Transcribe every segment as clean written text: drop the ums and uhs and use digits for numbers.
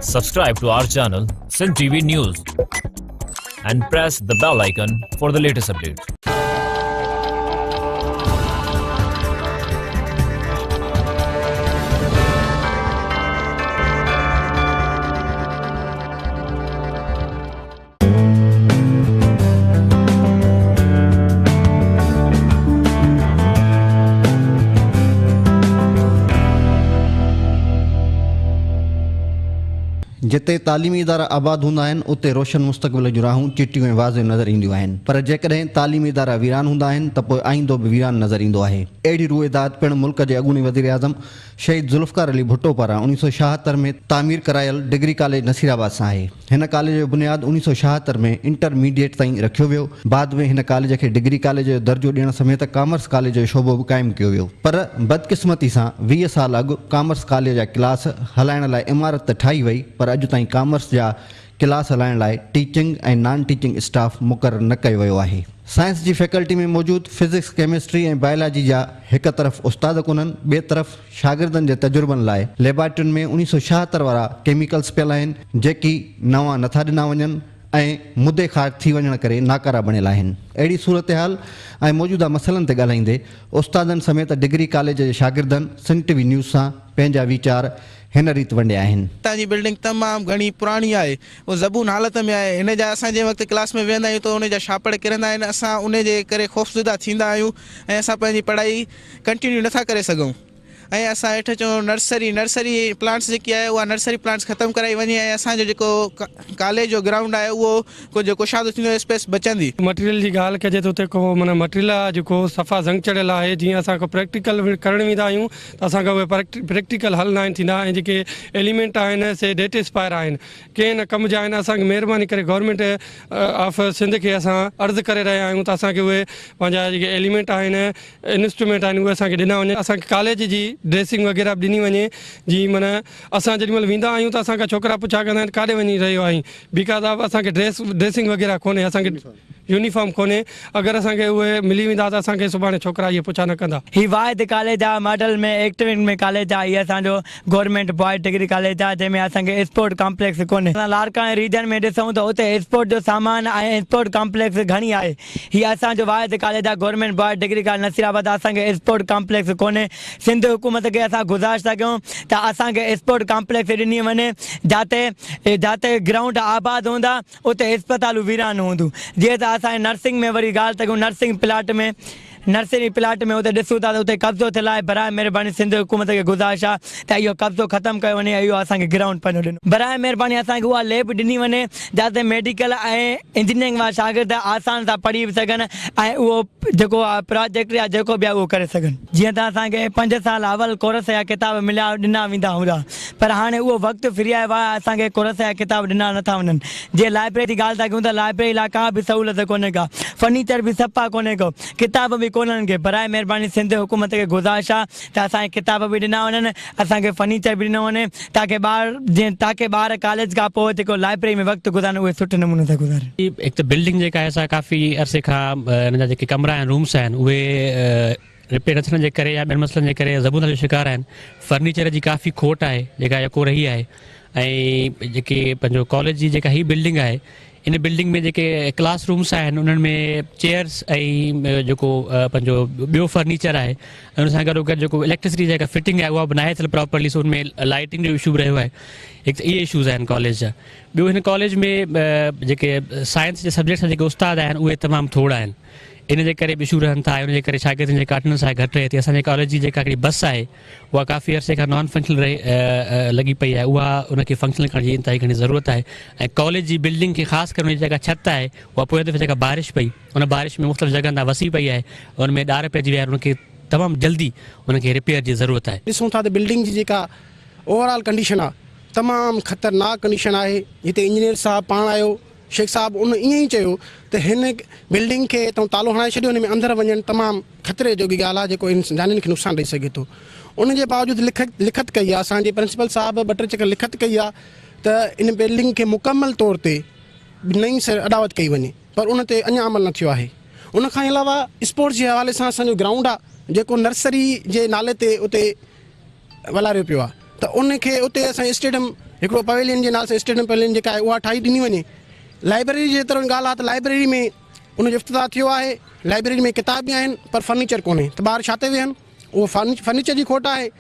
Subscribe to our channel, Sin TV News, and press the bell icon for the latest updates. جتي تعليمي ادارا آباد هوندا آهن، اتي روشن مستقبل جون راهون چٽيون ۽ واضح نظر اينديون آهن، پر جيڪڏهن تعليمي ادارا ويران هوندا آهن ته پوء آئيندو به ويران نظر ايندو آهي. اهڙي روئداد پڻ ملڪ جي اڳوڻي وزيراعظم شهيد ذوالفقار علي ڀٽو پاران اوڻيهه سؤ ڇاهتر ۾ تعمير ڪرايل ڊگري ڪاليج نصير آباد سان آهي. هن ڪاليج جو بنياد اوڻيهه سؤ ڇاهتر ۾ انٽر ميڊيٽ تائين رکيو ويو. بعد ۾ هن ڪاليج کي ڊگري ڪاليج جو درجو ڏيڻ سميت ڪامرس ڪاليج جو شعبو به قائم ڪيو ويو. پر بدقسمتي سان 20 سال اڳ ڪامرس ڪاليج جا ڪلاس هلائڻ لاء عمارت ته ٺاهي وئي پر اڄ تائين ڪامرس جا ڪلاس هلائڻ لاء ٽيچنگ ۽ نان ٽيچنگ اسٽاف مقرر نه ڪيو ويو آهي. سائنس جي فيڪلٽي ۾ موجود فزڪس، ڪيمسٽري ۽ بائلاجي جا هڪ طرف استاد ڪونهن، ٻئي طرف شاگردن جي تجربن لاء ليبارٽرين ۾ اوڻيهه سؤ ڇاهتر وارا ڪيميڪلز پيل آهن، جيڪي نوان نٿا ڏنا وڃن ۽ مدي خارج ٿي وڃڻ ڪري ناڪارا بڻيل آهن. اهڙي صورتحال ۽ موجوده مسئلن تي ڳالهائيندي استادن سميت ڊگري ڪاليج جي شاگردن سنڌ ٽي وي نيوز سان پنهنجا ويچار هن ريت ونڊيا آهن. هتان جي بلڊنگ تمام گهڻي پراڻي آهي. اهو زبون حالت ۾ آهي. هن جا اسان جنهن وقت ڪلاس ۾ ويهندا آهيون ته ان جا شاپڙ ڪرندا آهن. اسان ان جي ڪري خوفزده ٿيندا آهيون ۽ اسان پنهنجي پڙهائي ڪنٽينيو نٿا ڪري سگهون ۽ اسان هيٺ چون نرسري نرسري پلانٽس جيڪي آهي اها نرسري پلانٽس ختم ڪرائي وڃي ۽ اسان جو جيڪو ڪاليج جو گرائونڊ آهي اهو ڪجهه ڪشادو ٿيندو اسپيس بچندي. مٽيريل جي ڳالهه ڪجي ته اتي ڪو معنيٰ مٽيريل آهي جيڪو صفا زنگ چڙهيل آهي جيئن اسان ڪو پريڪٽيڪل ڪرڻ ويندا آهيون ته اسان کان اهي پريڪٽيڪل حل ناهن ٿيندا ۽ جيڪي ايليمينٽ آهن سي ڊيٽ ايڪسپائر آهن ڪنهن نه ڪم جا آهن اسان کي مهرباني ڪري گورنمينٽ آف سنڌ کي اسان عرض ڪري رهيا آهيون ته اسان کي اهي پنهنجا جيڪي ايليمينٽ آهن انسٽرومينٽ آهن اهي اسان کي ڏنا وڃن اسان کي ڪاليج جي ڊريسنگ وغيره به ڏني وڃي جي معنيٰ اسان جيڏي مهل ويندا آهيون ته اسان کان ڇوڪرا پڇا ڪندا آهن ڪاڏي وڃي رهيو آهين because of اسان کي ڊريس ڊريسنگ وغيره ڪونهي اسان کي يونيفارم ڪونهي اگر اسان کي اهي ملي ويندا ته اسان کي سڀاڻي ڇوڪرا اهي پڇا نه ڪندا. هي واحد ڪاليج آ ماڊل ۾ ايڪٽ ۾ ڪاليج آ هي اسان جو گورنمينٽ بوائز ڊگري ڪاليج آ جنهن ۾ اسان کي اسپورٽ ڪامپليڪس ڪونهي. اسان لاڙڪاڻي ريجن ۾ ڏسون ته اتي اسپورٽ جو سامان ۽ اسپورٽ ڪامپليڪس گهڻي آهي هي اسان جو واحد ڪاليج آ government boys degree college Nasirabad اسان کي اسپورٽ ڪامپليڪس ڪونهي سنڌ حڪومت کي اسان گذارش ٿا ڪيون ته اسان کي اسپورٽ ڪامپليڪس ڏني وڃي جاتي جاتي گرائونڊ آباد هوندا اتي اسپتالون ويران هونديون جيئن ته اسان نرسنگ ۾ وري ڳالهه ٿا ڪيون نرسنگ پلاٽ ۾ نرسري پلاٽ ۾ اتي ڏسون ٿا ته اتي قبضو ٿيل آهي براء مهرباني سنڌ حڪومت کي گذارش آهي ته اهو قبضو ختم ڪيو وڃي ۽ اهو اسان کي گرائونڊ پنهنجو ڏنو براء مهرباني اسان کي اها ليب ڏني وڃي جاتي ميڊيڪل ۽ انجنيئرنگ وارا شاگرد آسان سان پڙهي به سگهن ۽ اهو جيڪو پراجيڪٽ يا جيڪو به آهي اهو ڪري سگهن. جيئن ته اسان کي پنج سال اول ڪورس جا ڪتاب مليا ڏنا ويندا هوندا پر هاڻي اهو وقت ڦري آيو آهي اسان کي ڪورس جا ڪتاب ڏنا نٿا وڃن جي لائبريري جي ڳالهه ٿا ڪيون ته لائبريري لاء ڪا به سهولت ڪونهي ڪا فرنيچر به صفا ڪونهي ڪو ڪتاب به ڪونهن ڪي براء مهرباني سنڌ حڪومت کي گذارش آهي ته اسان کي ڪتاب به ڏنا وڃن اسان کي فرنيچر به ڏنو وڃي تاڪه ٻار جيئن تاڪه ٻار ڪاليج کان پوء جيڪو لائبريري ۾ وقت گذارن اهي سٺي نموني سان گذارين. هڪ ته بلڊنگ جيڪا آهي سا ڪافي عرصي کان ان جا جيڪي ڪمرا آهن رومس آهن اهي رپيئر نه ٿيڻ جي ڪري يا ٻين مسئلن جي ڪري زبون حالي جو شڪار آهن فرنيچر جي ڪافي کوٽ آهي جيڪا يڪو رهي آهي ۽ جيڪي پنهنجو ڪاليج جي جيڪا هي بلڊنگ آهي ان بلڊنگ ۾ جيڪي ڪلاس رومس آهن انهن ۾ چيئرس ۽ جيڪو پنهنجو ٻيو فرنيچر آهي ۽ ان سان گڏو گڏ جيڪو اليڪٽرسٽي جيڪا فٽنگ آهي اها به ناهي ٿيل پراپرلي سو ان ۾ لائٽنگ جو اشو به رهيو آهي هڪ ته اهي اشوز آهن ڪاليج جا ٻيو هن ڪاليج ۾ جيڪي سائنس جي سبجيڪٽس جا جيڪي استاد آهن اهي تمام ٿورا آهن ان جي ڪري به اشو رهن ٿا ۽ ان جي ڪري شاگردن جي اٽينڊنس آهي گهٽ رهي ٿي اسان جي ڪاليج جي جيڪا هڪڙي بس آهي اها ڪافي عرصي کان نان فنڪشنل رهي لڳي پئي آهي اها ان کي فنڪشنل ڪرڻ جي انتهائي گهڻي ضرورت آهي ۽ ڪاليج جي بلڊنگ کي خاص ڪري ان جي جيڪا ڇت آهي اها پوئين دفعي جيڪا بارش پئي ان بارش ۾ مختلف جڳهن تان وسي پئي آهي ان ۾ ڏار پئجي ويا آهن ان کي تمام جلدي ان کي رپيئر جي ضرورت آهي. ڏسون ٿا ته بلڊنگ جي جيڪا اوور آل ڪنڊيشن آهي تمام خطرناڪ ڪنڊيشن آهي هتي انجنيئر صاحب پاڻ آيو شيخ صاحب ان ائين ئي چيو ته هن بلڊنگ کي تون تالو هڻائي ڇڏيو هن ۾ اندر وڃڻ تمام خطري جوڳي ڳالهه آهي جيڪو جانين کي نقصان ڏئي سگهي ٿو ان جي باوجود لکت لکت ڪئي آهي اسان جي پرنسپل صاحب ٻه ٽي چڪر لکت ڪئي آهي ته ان بلڊنگ کي مڪمل طور تي نئين سر اڏاوت ڪئي وڃي پر ان تي اڃا عمل نه ٿيو آهي ان کان علاوه اسپورٽس جي حوالي سان اسان جو گرائونڊ آهي جيڪو نرسري جي نالي تي اتي ولاريو پيو آهي. ته ان کي اتي اسان اسٽيڊيم هڪڙو پويلين جي نالي سان اسٽيڊيم پويلين جيڪا آهي اها ٺاهي ڏني وڃي. لائبريري جي طرف ڳالهه آهي ته لائبريري ۾ ان جو افتتاح ٿيو آهي، لائبريري ۾ ڪتاب به آهن پر فرنيچر ڪونهي ته ٻار ڇا تي ويهن، اهو فرنيچر جي کوٽ آهي.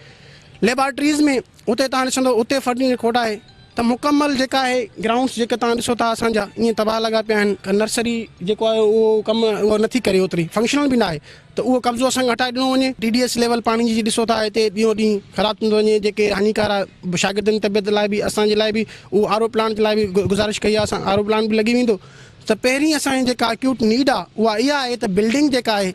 ليبارٽريز ۾ اتي توهان ڏسندو اتي فرنيچر جي کوٽ آهي ته مڪمل جيڪا آهي گرائونڊس جيڪي توهان ڏسو ٿا اسان جا ائين تباهه لڳا پيا آهن، نرسري جيڪو آهي اهو ڪم اهو نٿي ڪري اوتري فنڪشنل به ناهي ته اهو قبضو اسان کي هٽائي ڏنو وڃي. ٽي ڊي ايس ليول پاڻي جي ڏسو ٿا هتي ڏينهون ڏينهن خراب ٿيندو وڃي جيڪي هاڃيڪار آهي شاگردن جي طبيعت لاء به اسان جي لاء به اهو آر او پلانٽ لاء به گذارش ڪئي آهي اسان آر او پلانٽ به لڳي ويندو ته پهرين اسان جي جيڪا اڪيوٽ نيڊ آهي اها اها آهي ته بلڊنگ جيڪا آهي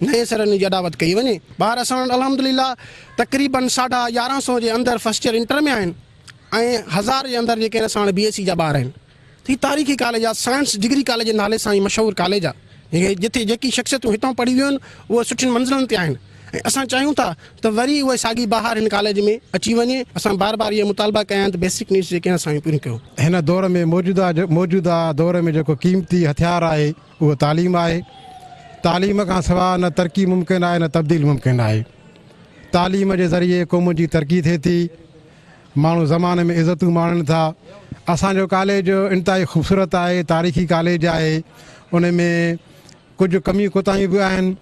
نئين سر ان جي اڏاوت ڪئي وڃي. ٻار اسان وٽ الحمدلله تقريبن ساڍا 11 سئو جي اندر فرسٽ ايئر انٽر ۾ آهن ۽ هزار جي اندر جيڪي آهن اسان وٽ بي ايس سي جا ٻار آهن. هي تاريخي ڪاليج آهي، سائنس ڊگري ڪاليج جي نالي سان هي مشهور ڪاليج آهي، جتي جيڪي شخصيتون هتان پڙهي ويون آهن اهي سٺين منزلن تي آهن ۽ اسان چاهيون ٿا ته وري اهي ساڳي بهار هن ڪاليج ۾ اچي وڃي، اسان بار بار اهي مطالبا ڪيا آهن ته بيسڪ نيڊس جيڪي آهن اسان جون پوريون ڪيو. هن دور ۾ موجوده موجوده دور ۾ جيڪو قيمتي هٿيار آهي اهو تعليم آهي. تعليم کان سواء نه ترقي ممڪن آهي نه تبديل ممڪن آهي. تعليم جي ذريعي قومن جي ترقي ٿئي ٿي. ماڻهو زماني ۾ عزتون ماڻين ٿا. اسان جو ڪاليج انتهائي خوبصورت آهي، تاريخي ڪاليج آهي، ان ۾ ڪجهه ڪميون ڪوتاهيون به آهن،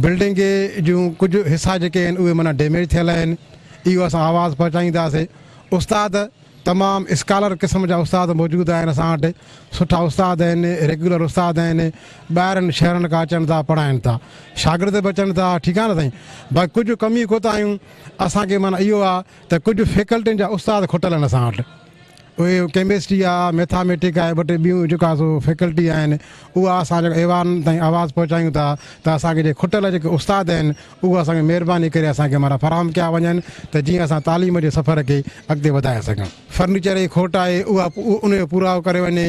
بلڊنگ جون ڪجهه حصا جيڪي آهن اهي معنيٰ ڊيميج ٿيل آهن، اهو اسان آواز پهچائينداسين. استاد تمام اسڪالر قسم جا استاد موجود آهن اسان وٽ، سٺا استاد آهن، ريگيولر استاد آهن، ٻاهرن شهرن کان اچن ٿا پڙهائين ٿا، شاگرد به اچن ٿا، ٺيڪ آهي نه سائين، باقي ڪجهه ڪميون ڪوتاهيون اسان کي معنيٰ اهو آهي ته ڪجهه فيڪلٽين جا استاد کٽل آهن اسان وٽ اهي ڪيمسٽري آ ميٿاميٽڪ آهي ٻه ٽي ٻيون جيڪا سو فيڪلٽي آهن اها اسان جيڪو ايوان تائين آواز پهچايون ٿا ته اسان کي جيڪي کٽل جيڪي استاد آهن اهي اسان کي مهرباني ڪري اسان کي معنيٰ فراهم ڪيا وڃن ته جيئن اسان تعليم جي سفر کي اڳتي وڌائي سگهون. فرنيچر جي کوٽ آهي اها ان جو پورائو ڪري وڃي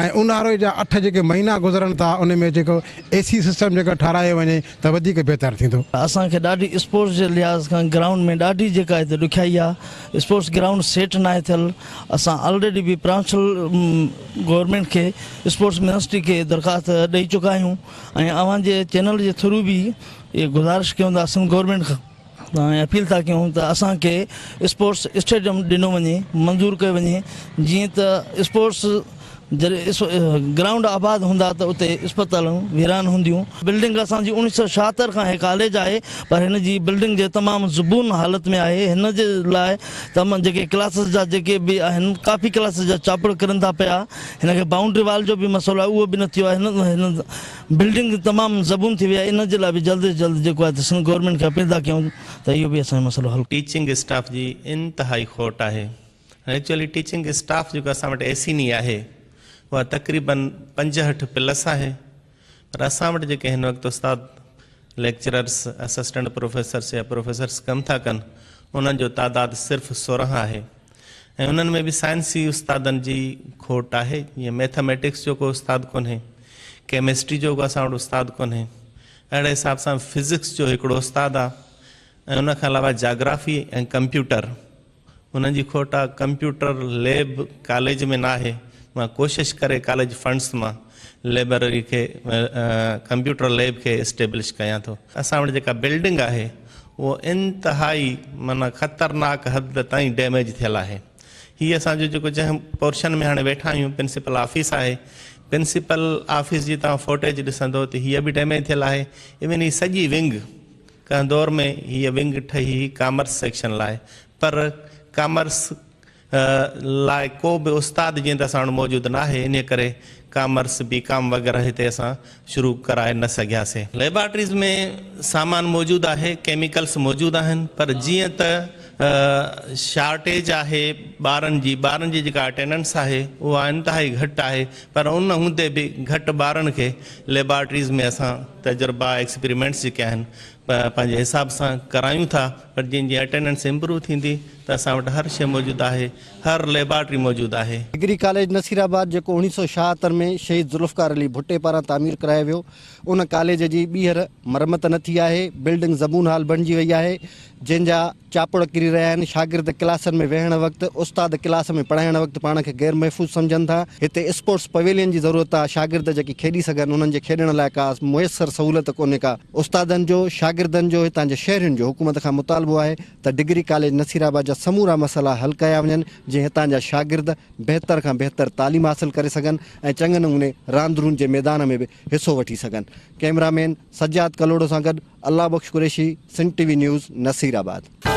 ۽ اونهاري جا اٺ جيڪي مهينا گذرن ٿا ان ۾ جيڪو اي سي سسٽم جيڪو ٺهرايو وڃي ته وڌيڪ بهتر ٿيندو. اسان کي ڏاڍي اسپورٽس جي لحاظ کان گرائونڊ ۾ ڏاڍي جيڪا هتي ڏکيائي آ اسپورٽس گرائونڊ سيٽ ناهي ٿيل اسان آلريڊي به پرانشل گورنمينٽ کي اسپورٽس منسٽري کي درخواست ڏئي چڪا آهيون ۽ اوهان جي چينل جي ٿرو به اهي گذارش ڪيون ٿا سنڌ گورنمينٽ کان ۽ اپيل ٿا ڪيون ته اسان کي اسپورٽس اسٽيڊيم ڏنو وڃي منظور ڪيو وڃي جيئن ته اسپورٽس جڏهن گرائونڊ آباد هوندا ته اتي اسپتالون ويران هونديون. بلڊنگ اسان جي 1976 کان هي ڪاليج آهي پر هن جي بلڊنگ جي تمام زبون حالت ۾ آهي هن جي لاء تمام جيڪي ڪلاسز جا جيڪي به آهن ڪافي ڪلاسز جا چاپڙ ڪرن ٿا پيا هن کي بائونڊري وال جو به مسئلو آهي اهو به نه ٿيو آهي هن بلڊنگ تمام زبون ٿي وئي آهي ان جي لاء به جلد از جلد جيڪو آهي ته سنڌ گورنمينٽ کي اپيل ٿا ڪيون ته اهو به اسان جو مسئلو حل ٽيچنگ اسٽاف جي انتهائي کوٽ آهي ايڪچوئلي ٽيچنگ اسٽاف جيڪو اسان وٽ ايسيني آهي اها تقريبن 65 پلس آهي پر اسان وٽ جيڪي هن وقت استاد ليڪچررس اسسٽنٽ پروفيسرس يا پروفيسرس ڪم ٿا ڪن انهن جو تعداد صرف 16 آهي ۽ انهن ۾ به سائنسي استادن جي کوٽ آهي جيئن ميٿاميٽڪس جو ڪو استاد ڪونهي ڪيمسٽري جو ڪو اسان وٽ استاد ڪونهي اهڙي حساب سان فزڪس جو هڪڙو استاد آهي ۽ ان کان علاوه جاگرافي ۽ ڪمپيوٽر انهن جي کوٽ آهي ڪمپيوٽر ليب ڪاليج ۾ ناهي مان ڪوشش ڪري ڪاليج فنڊس مان لئبرري کي ڪمپيوٽر ليب کي اسٽيبلش ڪيان ٿو. اسان وٽ جيڪا بلڊنگ آهي اهو انتهائي معنيٰ خطرناڪ حد تائين ڊيميج ٿيل آهي. هي اسان جو جيڪو جنهن پورشن ۾ هاڻي ويٺا آهيون پرنسپل آفيس آهي. پرنسپل آفيس جي توهان فوٽيج ڏسندو ته هيء به ڊيميج ٿيل آهي. ايون هي سڄي ونگ ڪنهن دور ۾ هيء ونگ ٺهي هئي ڪامرس سيڪشن لاء پر ڪامرس لاء ڪو به استاد جيئن ته اسان وٽ موجود ناهي انهيء ڪري ڪامرس، بي ڪام وغيره هتي اسان شروع ڪرائي نه سگهياسين. ليبارٽريز ۾ سامان موجود آهي، ڪيميڪلس موجود آهن پر جيئن ته شارٽيج آهي ٻارن جي، ٻارن جي جيڪا اٽينڊنس آهي اها انتهائي گهٽ آهي پر ان هوندي به گهٽ ٻارن کي ليبارٽريز ۾ اسان تجربا، ايڪسپريمينٽس جيڪي آهن پنهنجي حساب سان ڪرايون ٿا پر جيئن جيئن اٽينڊنس امپروو ٿيندي ته اسان وٽ هر شيء موجود آهي، هر ليبارٽري موجود آهي. ڊگري ڪاليج نصيرآباد جيڪو 1976 ۾ شهيد ذوالفقار علي ڀٽي پاران تعمير ڪرايو ويو، ان ڪاليج جي ٻيهر مرمت نه ٿي آهي، بلڊنگ زبون حال بڻجي وئي آهي، جنهن جا چاپڙ ڪري رهيا آهن، شاگرد ڪلاسن ۾ ويهڻ وقت، استاد ڪلاس ۾ پڙهائڻ وقت پاڻ کي غير محفوظ سمجهن ٿا، هتي اسپورٽس پويلين جي ضرورت آهي، شاگرد جيڪي کيڏي سگهن، انهن جي کيڏڻ لاء ڪا ميسر بهتر سهولت ڪونهي ڪا. استادن جو، شاگردن جو، هتان جي شهرين جو حڪومت کان مطالبو آهي ته ڊگري ڪاليج نصيرآباد جا سمورا مسئلا حل ڪيا وڃن جيئن هتان جا شاگرد بهتر کان بهتر تعليم حاصل ڪري سگهن ۽ چڱي نموني راند روند جي ميدان ۾ به حصو وٺي سگهن. ڪئميرا مين سجاد ڪلهوڙو سان گڏ Allah Bakhsh Qureshi, Sindh T V news, Nasirabad.